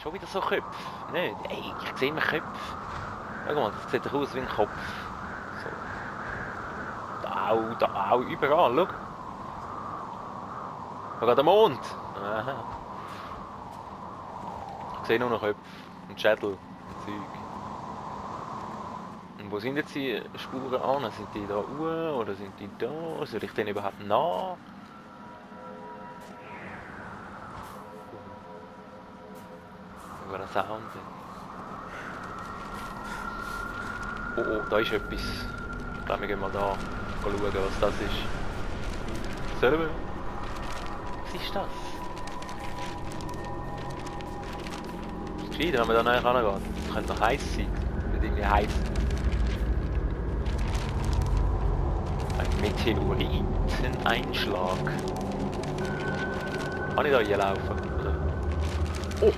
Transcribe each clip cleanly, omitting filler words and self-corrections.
Schon wieder so Köpfe. Nicht? Ey, ich sehe immer Köpfe. Schau mal, das sieht doch aus wie ein Kopf. So. Da auch, überall, schau. Sogar der Mond. Aha. Ich sehe nur noch Köpfe und Schädel und Zeug. Und wo sind jetzt die Spuren an? Sind die da oben oder sind die da? Soll ich denen überhaupt nach? Über den Sound. Oh, oh, da ist etwas. Ich glaube, wir gehen mal da schauen, was das ist. Sollen wir? Was ist das? Ist gescheiter, wenn man da näher rangeht. Das könnte noch heiß sein. Nicht irgendwie heiß. Ein Meteoriteneinschlag. Kann ich da hier laufen? Oder? Oh!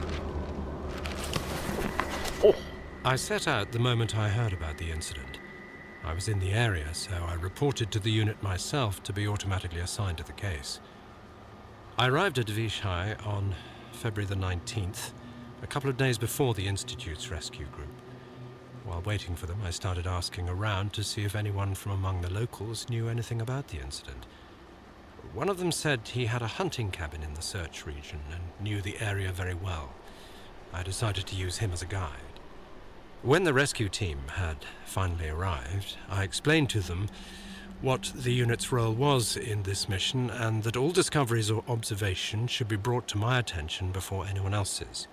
Oh! I set out the moment I heard about the incident. I was in the area, so I reported to the unit myself to be automatically assigned to the case. I arrived at Vishai on February the 19th, a couple of days before the Institute's rescue group. While waiting for them, I started asking around to see if anyone from among the locals knew anything about the incident. One of them said he had a hunting cabin in the search region and knew the area very well. I decided to use him as a guide. When the rescue team had finally arrived, I explained to them what the unit's role was in this mission and that all discoveries or observations should be brought to my attention before anyone else's.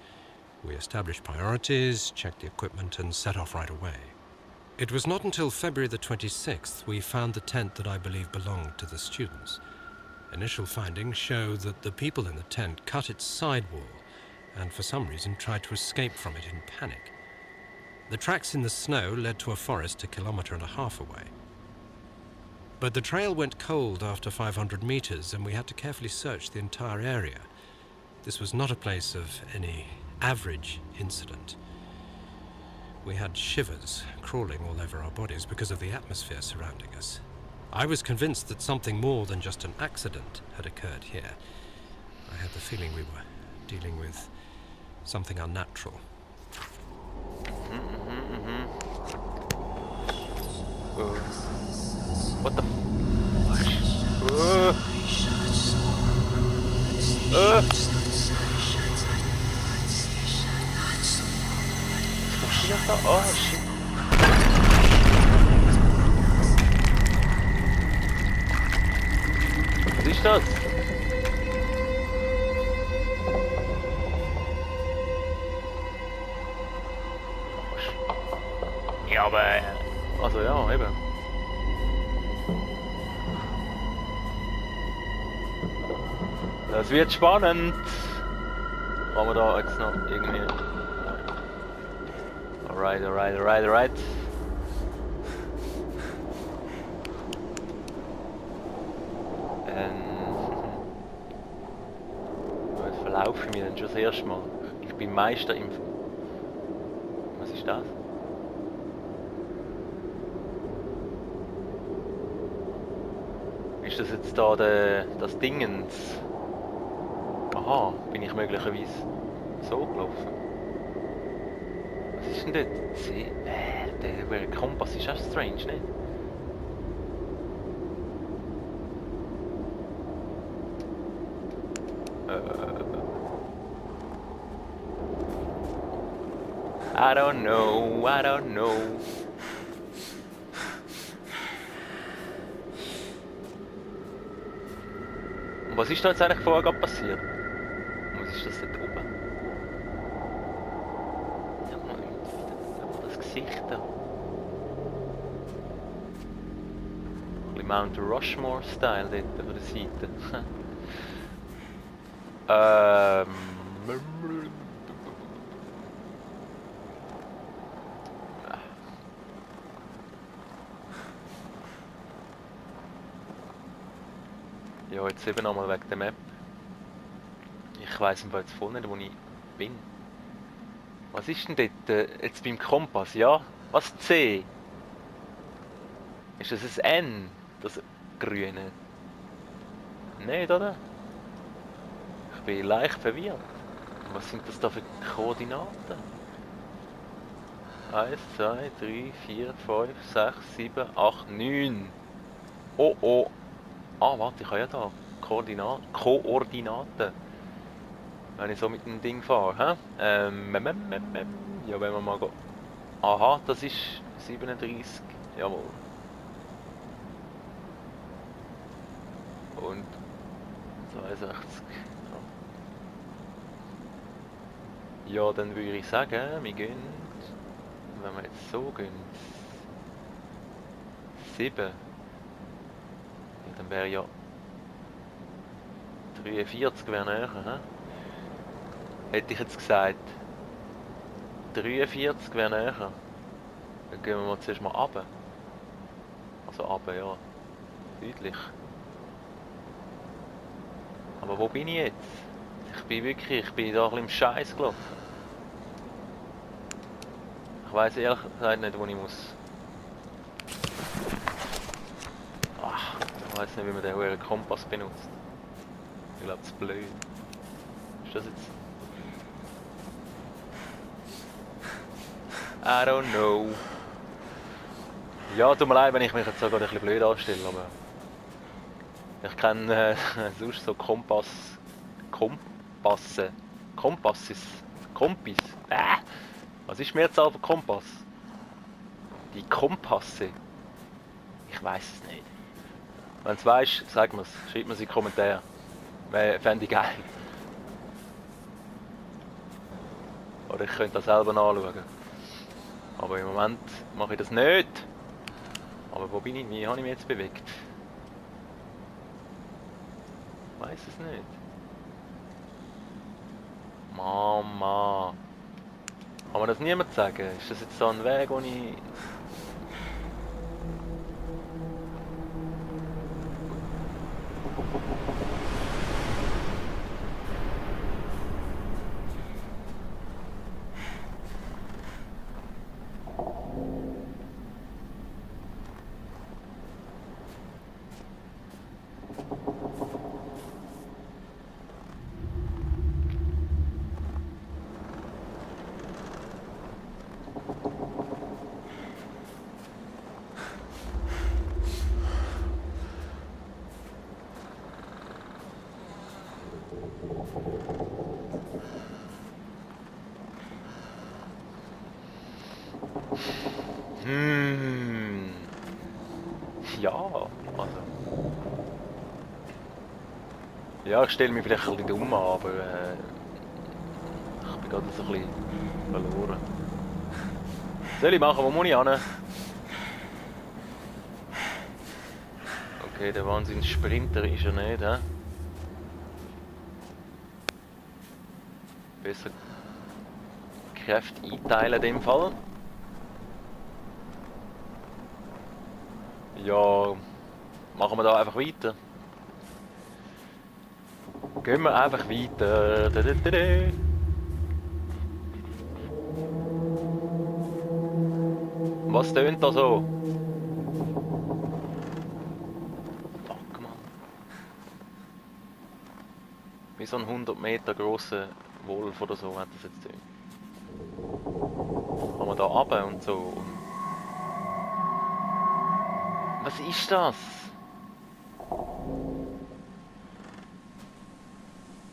We established priorities, checked the equipment, and set off right away. It was not until February the 26th we found the tent that I believe belonged to the students. Initial findings show that the people in the tent cut its sidewall and for some reason tried to escape from it in panic. The tracks in the snow led to a forest 1.5 kilometers away. But the trail went cold after 500 meters and we had to carefully search the entire area. This was not a place of any average incident. We had shivers crawling all over our bodies because of the atmosphere surrounding us. I was convinced that something more than just an accident had occurred here. I had the feeling we were dealing with something unnatural. What the Oh shit. Was ist das? Ja, aber... Also ja, eben. Das wird spannend. Kann man da jetzt noch irgendwie... Alright. Jetzt verlaufe ich mich dann schon das erste Mal. Ich bin Meister im... Was ist das? Ist das jetzt da das Dingens? Aha, bin ich möglicherweise so gelaufen? Was ist denn dort? Der Kompass ist auch strange, nicht? I don't know. Und was ist da jetzt eigentlich vorher gerade passiert? Was ist das dort oben? Ja, mal das Gesicht da. Ein bisschen Mount Rushmore-Style dort auf der Seite. Ja, jetzt eben nochmal wegen der Map. Ich weiss im Fall jetzt voll nicht, wo ich bin. Was ist denn dort jetzt beim Kompass? Ja? Was C? Ist das ein N? Das Grüne? Nicht, oder? Ich bin leicht verwirrt. Was sind das da für Koordinaten? 1, 2, 3, 4, 5, 6, 7, 8, 9. Oh oh. Ah, warte, ich habe ja da Koordinaten. Wenn ich so mit dem Ding fahre. Ja, wenn wir mal gehen. Aha, das ist 37. Jawohl. Und 62. Ja, dann würde ich sagen, wir gehen, wenn wir jetzt so gehen, 7. Ja, dann wäre ja 43 wäre näher, he? Hätte ich jetzt gesagt. 43 wäre näher. Dann gehen wir mal zuerst mal runter. Also runter, ja. Südlich. Aber wo bin ich jetzt? Ich bin da ein bisschen im Scheiß gelaufen. Ich weiss ehrlich gesagt nicht, wo ich muss. Ach, ich weiss nicht, wie man den Kompass benutzt. Ich glaube, das ist blöd. Ist das jetzt? I don't know. Ja, tut mir leid, wenn ich mich jetzt sogar ein bisschen blöd anstelle, aber ich kenne sonst so Kompasses. Kompis. Was ist Mehrzahl von Kompass? Die Kompasse. Ich weiß es nicht. Wenn es weißt, sag mir's. Schreib mir's in die Kommentare. Fände ich geil. Oder ich könnte das selber nachschauen. Aber im Moment mache ich das nicht. Aber wo bin ich? Wie habe ich mich jetzt bewegt? Ich weiß es nicht. Mama. Kann man das niemand sagen? Ist das jetzt so ein Weg, wo ich... Ja, also... Ja, ich stelle mich vielleicht ein bisschen dumm an, aber ich bin gerade so ein bisschen verloren. Was soll ich machen? Wo muss ich hin? Okay, der Wahnsinns-Sprinter ist er nicht, hä? Besser Kräfte einteilen in dem Fall. Ja, machen wir da einfach weiter. Gehen wir einfach weiter. Was tönt da so? Fuck, man. Wie so ein 100 Meter grosser Wolf oder so hat das jetzt tönt. Kann man da runter und so. Was ist das?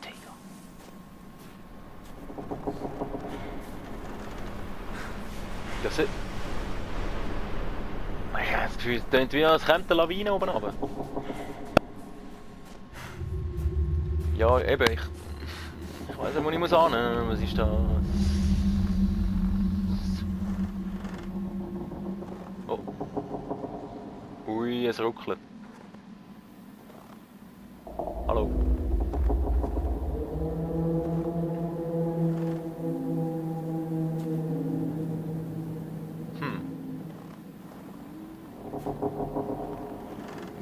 Digga. Das ist... Ich habe das Gefühl, es klingt wie als käme eine Lawine oben runter. Ja, eben, ich weiß nicht, wo ich muss hin. Was ist das? Oh. Ui, es ruckelt. Hallo.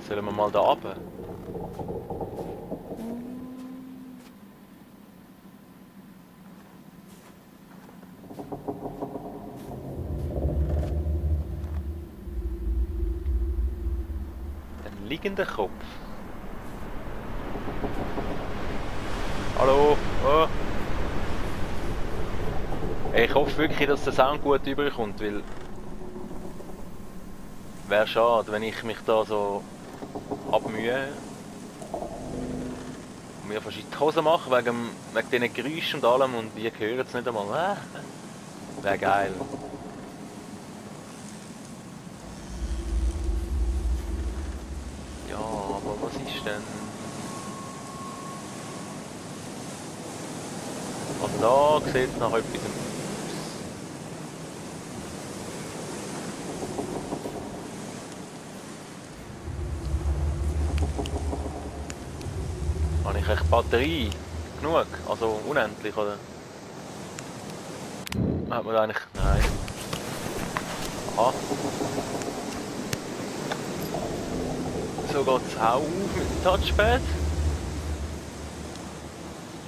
Sollen wir mal da runter? Ein liegender Kopf. Hallo? Oh. Ich hoffe wirklich, dass der Sound gut überkommt, weil... Wäre schade, wenn ich mich da so abmühe und mir fast in die Hose mache wegen diesen Geräuschen und allem und ihr hört es nicht einmal. Wäre geil. Ja, aber was ist denn? Also da sieht es nach etwas aus. Habe ich echt Batterie? Genug? Also unendlich, oder? Hat man eigentlich... Nein. Aha. So geht es auch mit dem Touchpad.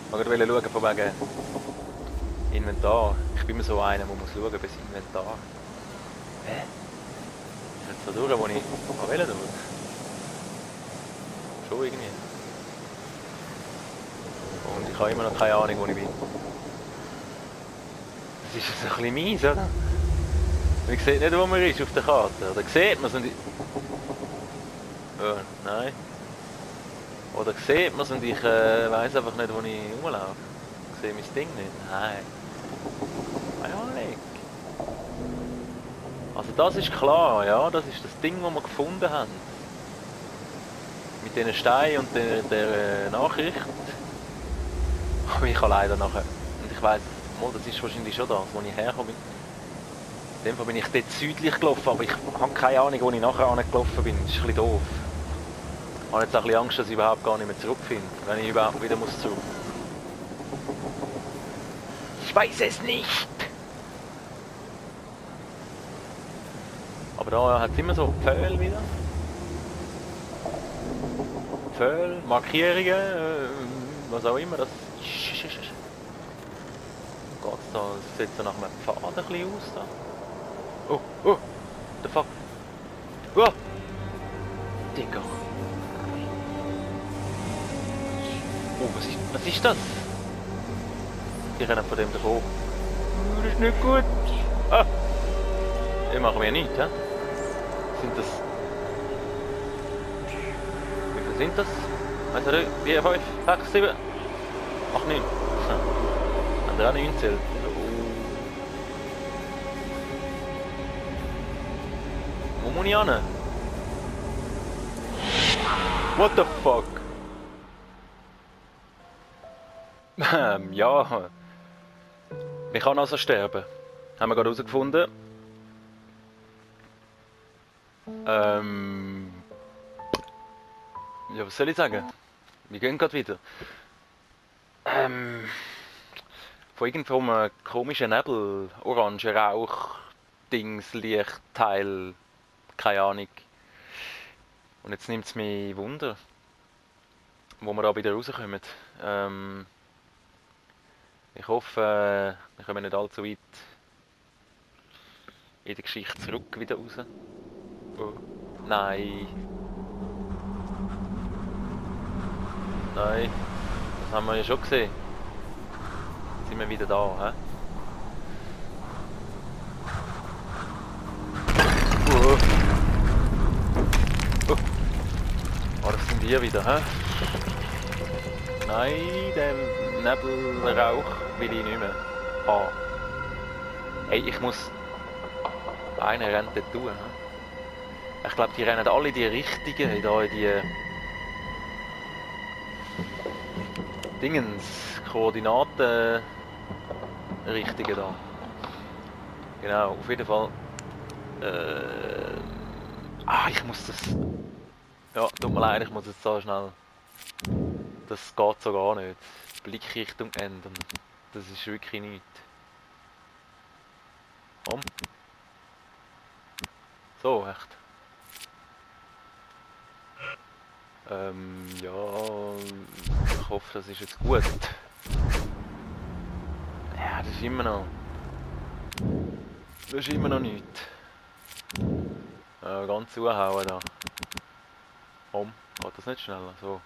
Ich wollte schauen von wegen Inventar. Ich bin immer so einer, der muss schauen bis Inventar. Hä? Ist nicht so durch, wo ich wählen will? Schon irgendwie. Und ich habe immer noch keine Ahnung, wo ich bin. Das ist jetzt ein bisschen mies, oder? Man sieht nicht, wo man ist auf der Karte. Oder sieht man es und ich... nein. Oder sieht man es und ich weiss einfach nicht, wo ich rumlaufe. Ich sehe mein Ding nicht. Nein. Keine Ahnung. Also das ist klar, ja. Das ist das Ding, das wir gefunden haben. Mit diesen Steinen und der Nachricht. Aber ich habe leider nachher... Und ich weiss, das ist wahrscheinlich schon das, wo ich herkomme. In dem Fall bin ich dort südlich gelaufen, aber ich habe keine Ahnung, wo ich nachher angelaufen bin. Das ist ein bisschen doof. Ich habe jetzt auch ein bisschen Angst, dass ich überhaupt gar nicht mehr zurückfinde, wenn ich überhaupt wieder muss zurück. Ich weiß es nicht! Aber da hat es immer so Pfähle wieder. Pfähle, Markierungen, was auch immer. Das geht's da? Das sieht so nach einem Pfad ein bisschen aus da. Oh, oh, the fuck. Oh! Digga. Oh, was ist das? Die rennen von dem davon. Das ist nicht gut. Ah! Die machen wir nichts, hä? Sind das... Wie viele sind das? 1, 2, 3, 4, 5, 6, 7, 8, 9. Haben wir auch 9 zählt? Wo muss ich hin? What the fuck? Ja. Man kann also sterben. Haben wir gerade herausgefunden. Ja, was soll ich sagen? Wir gehen gerade wieder. Von irgendeinem komischen Nebel, orange Rauch, Dings, Licht, Teil, keine Ahnung. Und jetzt nimmt es mich Wunder, wo wir da wieder rauskommen. Ich hoffe, wir kommen nicht allzu weit in der Geschichte zurück wieder raus. Oh. Nein. Nein. Das haben wir ja schon gesehen. Jetzt sind wir wieder da, hä? Oh, das sind wir wieder, hä? Nein, den Nebelrauch will ich nicht mehr haben. Hey, ich muss... Einer rennt dort durch, hä? Ich glaube, die rennen alle in die Richtigen, da in die... Dingens, Koordinaten... Richtigen da. Genau, auf jeden Fall... ich muss das... Ja, tut mir leid, ich muss jetzt so schnell... Das geht so gar nicht. Blickrichtung ändern. Das ist wirklich nichts. Komm. So, echt. Ja... Ich hoffe, das ist jetzt gut. Ja, das ist immer noch... Das ist immer noch nichts. Ganz zuhauen da. Komm, geht das nicht schneller? So.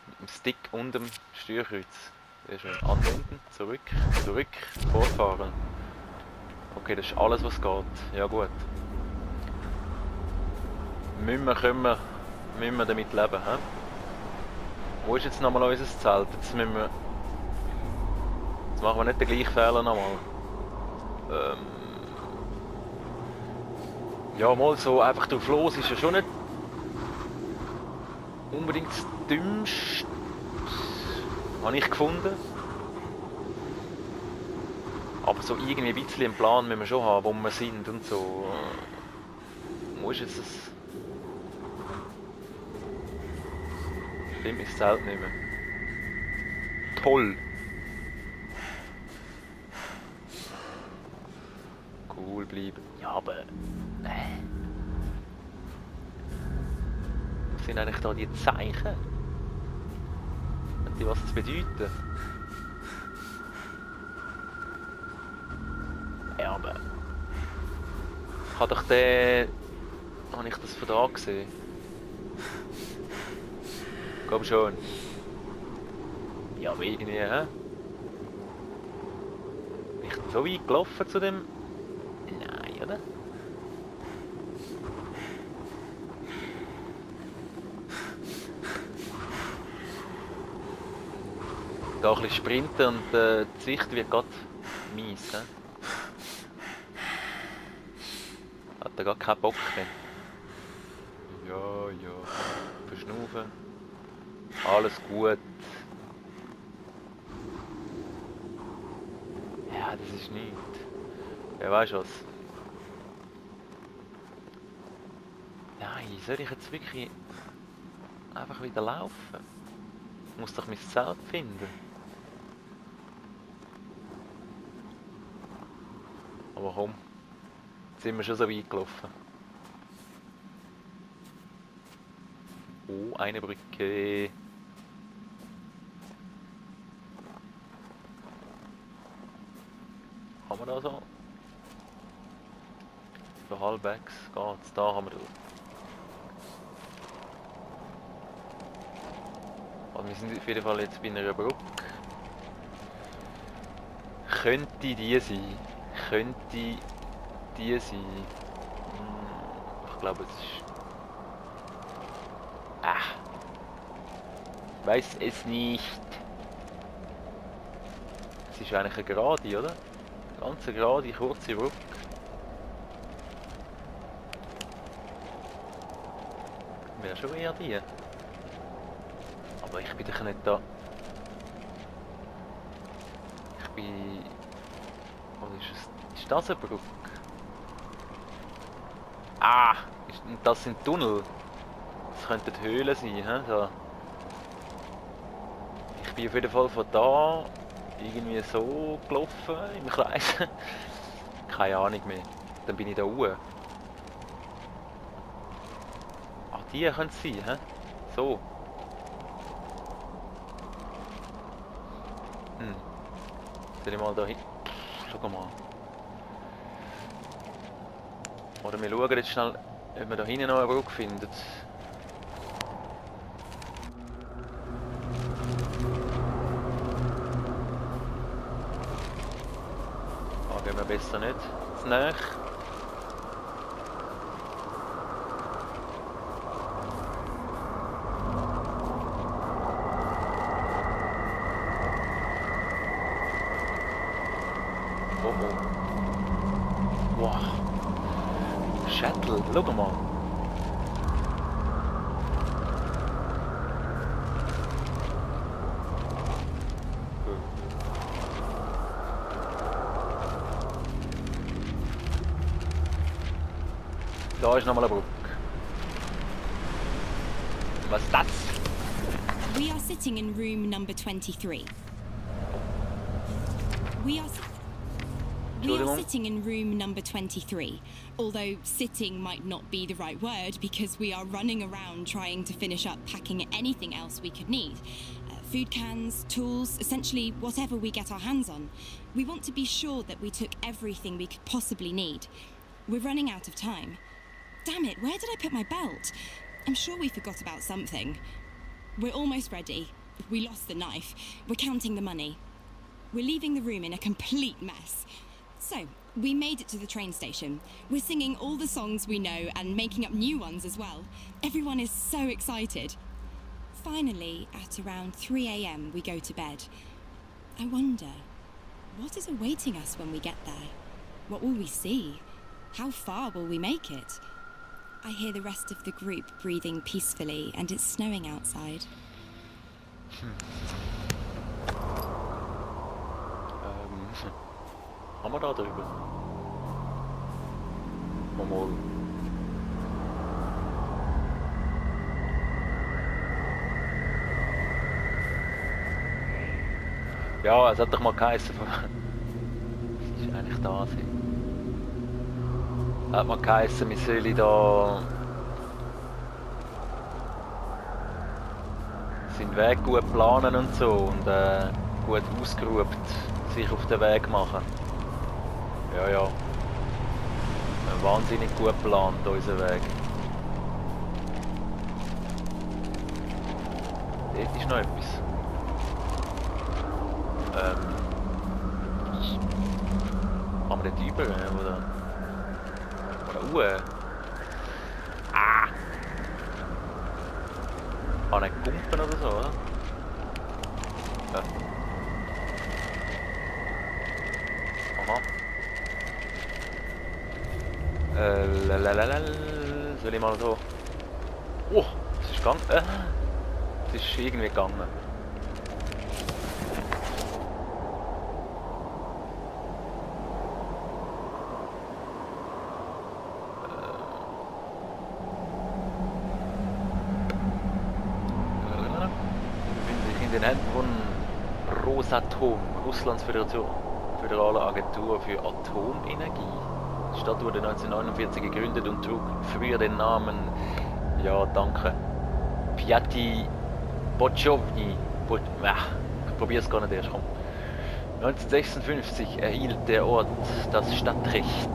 Mit dem Stick und dem Steuerkreuz. Sehr schön. Anwenden, zurück, fortfahren. Okay, das ist alles, was geht. Ja gut. Müssen wir damit leben, hä? Wo ist jetzt nochmal unser Zelt? Jetzt machen wir nicht den gleichen Fehler nochmal. Ja, mal so einfach drauf los ist ja schon nicht unbedingt das Dümmste, habe ich gefunden. Aber so irgendwie ein bisschen einen Plan müssen wir schon haben, wo wir sind und so. Wo ist jetzt das? Stimmt, das Zelt nicht mehr. Toll! Cool bleiben. Ja, aber... Was sind eigentlich da die Zeichen? Was das bedeuten? Ja, aber... Habe ich das von da gesehen? Komm schon. Ja, aber irgendwie, hä? Bin ich so weit gelaufen zu dem... Nein, oder? Da ein bisschen sprinten und die Sicht wird gerade mies, hä? Hat er gar keinen Bock mehr. Ja. Verschnaufen. Alles gut. Ja, das ist nichts. Wer weiß was. Nein, soll ich jetzt wirklich einfach wieder laufen? Ich muss doch mein Zelt finden. Aber komm, jetzt sind wir schon so weit gelaufen. Oh, eine Brücke. Haben wir da so? So halbwegs geht's. Da haben wir durch. Also wir sind auf jeden Fall jetzt bei einer Brücke. Könnte die sein? Ich glaube, es ist... Ich weiß es nicht. Es ist eigentlich eine gerade, oder? Ganz eine gerade, kurze Brücke. Wäre schon eher die. Aber ich bin doch nicht da. Ich bin... Was ist es? Ist das eine Brücke? Das sind Tunnel. Das könnten Höhlen sein, he? So. Ich bin auf jeden Fall von da irgendwie so gelaufen im Kreis. Keine Ahnung mehr. Dann bin ich da oben. Die können es sein, he? So. Soll ich mal da hin? Schau mal. Oder wir schauen jetzt schnell, ob wir da hinten noch eine Brücke finden. Da gehen wir besser nicht zu nahe. Wow. Shuttle, schau mal. Da ist nochmal eine Brücke. Was ist das? We are sitting in room number 23. We are sitting in room number 23, although sitting might not be the right word because we are running around trying to finish up packing anything else we could need. Food cans, tools, essentially whatever we get our hands on. We want to be sure that we took everything we could possibly need. We're running out of time. Damn it, where did I put my belt? I'm sure we forgot about something. We're almost ready. we lost the knife. We're counting the money. We're leaving the room in a complete mess. So, we made it to the train station. We're singing all the songs we know and making up new ones as well. Everyone is so excited. Finally, at around 3 a.m, we go to bed. I wonder, what is awaiting us when we get there? What will we see? How far will we make it? I hear the rest of the group breathing peacefully, and it's snowing outside. Haben wir da drüber? Mal. Ja, es hat doch mal geheißen. Das ist eigentlich da. Es hat mal geheißen, wir sollen da seinen Weg gut planen und so und gut ausgeruht sich auf den Weg machen. Ja, ja. Wahnsinnig gut geplant, unser Weg. Dort ist noch etwas. Kann man dort über, oder? Oder Ah! Kann ich pumpen oder so, oder? Ja. Aha. Soll ich mal so... Oh, es ist gegangen. Es ist irgendwie gegangen. In den Händen von Rosatom, Russlands föderale Agentur für Atomenergie. Die Stadt wurde 1949 gegründet und trug früher den Namen, ja danke, Piatti Bochovny. Ich probier's gar nicht erst. 1956 erhielt der Ort das Stadtrecht.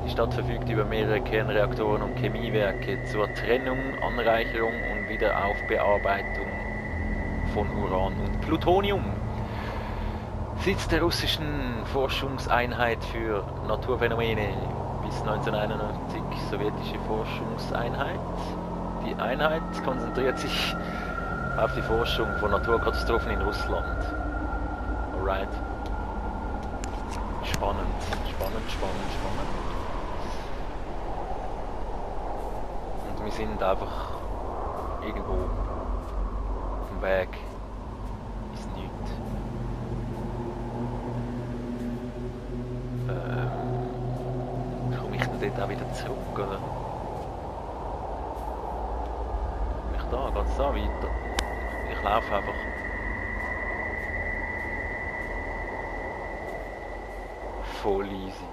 Die Stadt verfügt über mehrere Kernreaktoren und Chemiewerke zur Trennung, Anreicherung und Wiederaufbearbeitung von Uran und Plutonium. Sitz der russischen Forschungseinheit für Naturphänomene bis 1991, sowjetische Forschungseinheit. Die Einheit konzentriert sich auf die Forschung von Naturkatastrophen in Russland. Alright. Spannend. Und wir sind einfach irgendwo auf dem Weg ins Nichts. Komme ich denn dort auch wieder zurück, oder? Komme ich da? Geht es da weiter? Ich laufe einfach. Voll easy.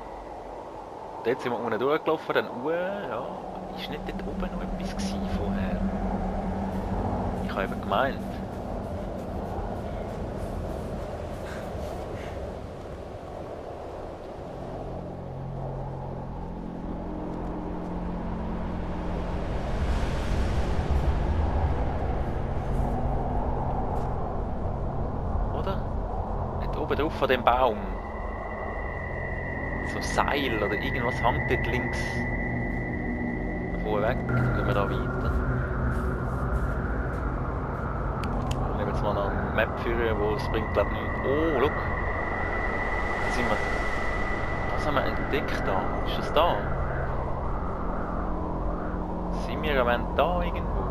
Dort sind wir unten durchgelaufen, dann ja. Ist nicht dort oben noch etwas gewesen vorher? Ich habe eben gemeint. Oder? Dort oben drauf an dem Baum. So Seil oder irgendwas hängt dort links. Davor weg, dann gehen wir da weiter. Ich nehme jetzt mal noch eine Map führen, wo es bringt glaube ich nichts. Oh, schau! Da sind wir. Was haben wir entdeckt da? Ist das da? Sind wir im Moment da irgendwo?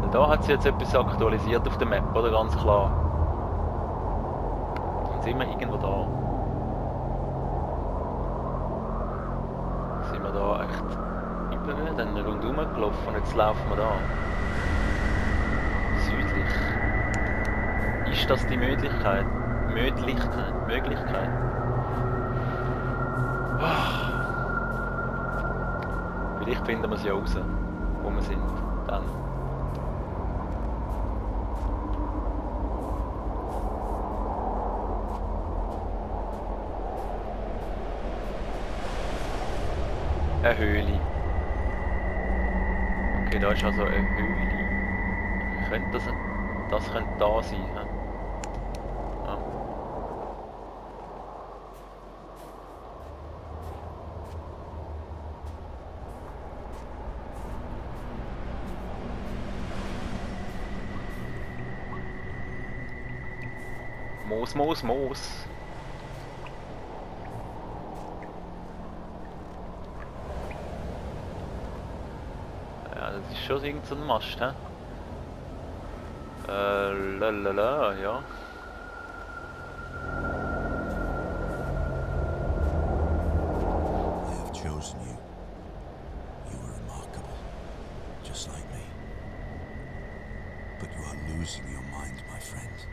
Weil da hat sie jetzt etwas aktualisiert auf der Map, oder? Ganz klar. Sind wir irgendwo da? Sind wir da echt über, dann rundherum gelaufen und jetzt laufen wir da. Südlich. Ist das die Möglichkeit? Möglichkeit? Vielleicht finden wir es ja raus, wo wir sind. Dann. Eine Höhle. Okay. Okay, da ist also eine Höhle. Könnte das könnte da sein. He? Ja. Moos. Ja, das ist schon irgend so ein Mast, hä? Lalala, ja. I have chosen you. You are remarkable, just like me. But you are losing your mind, my friend.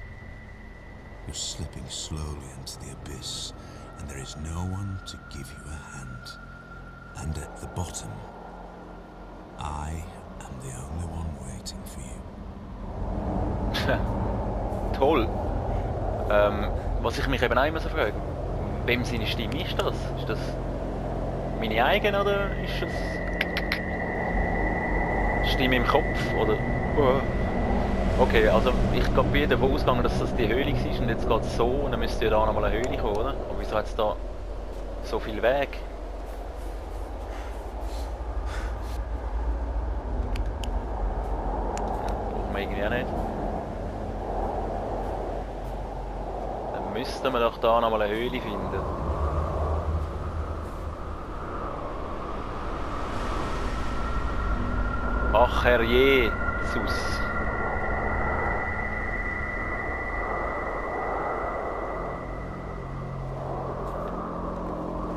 You're slipping slowly into the abyss, and there is no one to give you a hand. And at the bottom, I am the only one waiting for you. Toll. Was ich mich eben auch immer so frage, wem seine Stimme ist das? Ist das meine eigene oder ist das Stimme im Kopf? Oder? Okay, also ich gehe davon ausgegangen, dass das die Höhle war und jetzt geht es so und dann müsste ja da nochmal eine Höhle kommen, oder? Aber wieso hat es da so viel Weg? Brauchen wir irgendwie auch nicht. Dann müssten wir doch da nochmal eine Höhle finden. Ach Herr Jesus.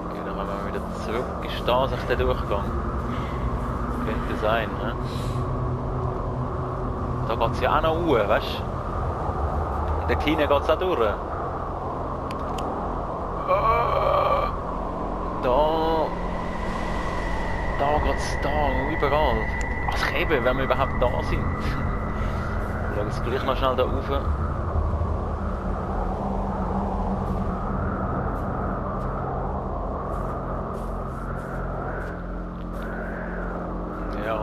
Okay, dann kommen wir wieder zurück. Ist da sich der Durchgang? Könnte sein, ne? Da geht es ja auch noch hoch, weißt du? Dort hinten geht es auch durch. Da geht's da, überall. Also eben, wenn wir überhaupt da sind. Wir schauen jetzt gleich noch schnell da rauf. Ja.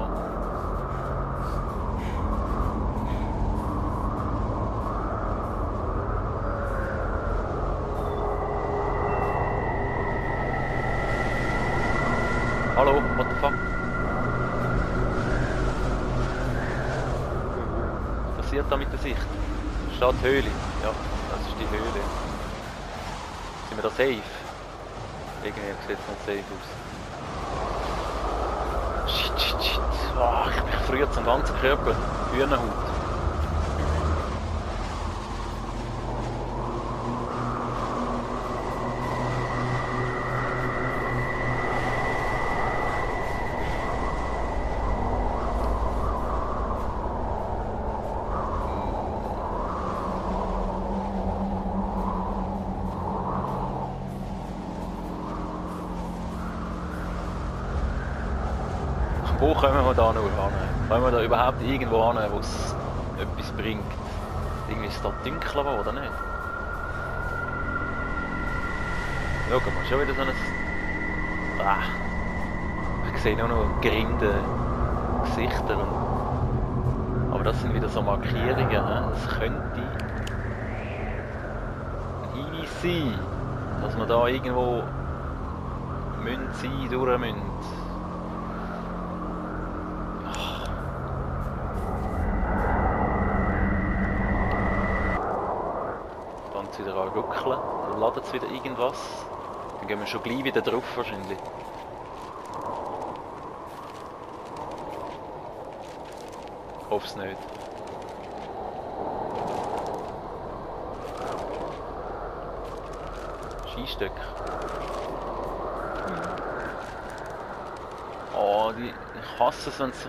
Hallo, what the fuck? Was passiert da mit der Sicht? Da steht Höhle. Ja, das ist die Höhle. Sind wir da safe? Irgendwie sieht es nicht safe aus. Shit. Oh, ich bin gefriert am ganzen Körper. Hühnerhaut. Wo kommen wir da nur hin? Kommen wir da überhaupt irgendwo hin, wo es etwas bringt? Irgendwie ist es da dunkler geworden, nicht? Schau mal, schon wieder so ein... Ich sehe nur noch gerinnte Gesichter. Aber das sind wieder so Markierungen. Es könnte ein Hinweis sein, dass wir da irgendwo durch müssen. Wieder anruckeln, dann ladet es wieder irgendwas. Dann gehen wir schon gleich wieder drauf wahrscheinlich. Ich hoffe es nicht. Skistöcke. Oh, ich hasse es, wenn es so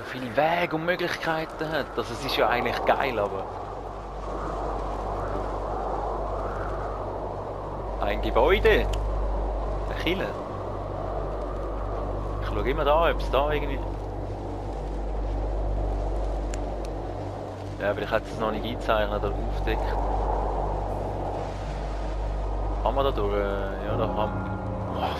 viele Wege und Möglichkeiten hat. Also es ist ja eigentlich geil, aber... Ein Gebäude. Eine Kille. Ich schaue immer da, ob es da irgendwie... Ja, aber ich hätte es noch nicht eingezeichnet oder aufgedeckt. Haben wir da durch? Ja, da haben wir... Oh,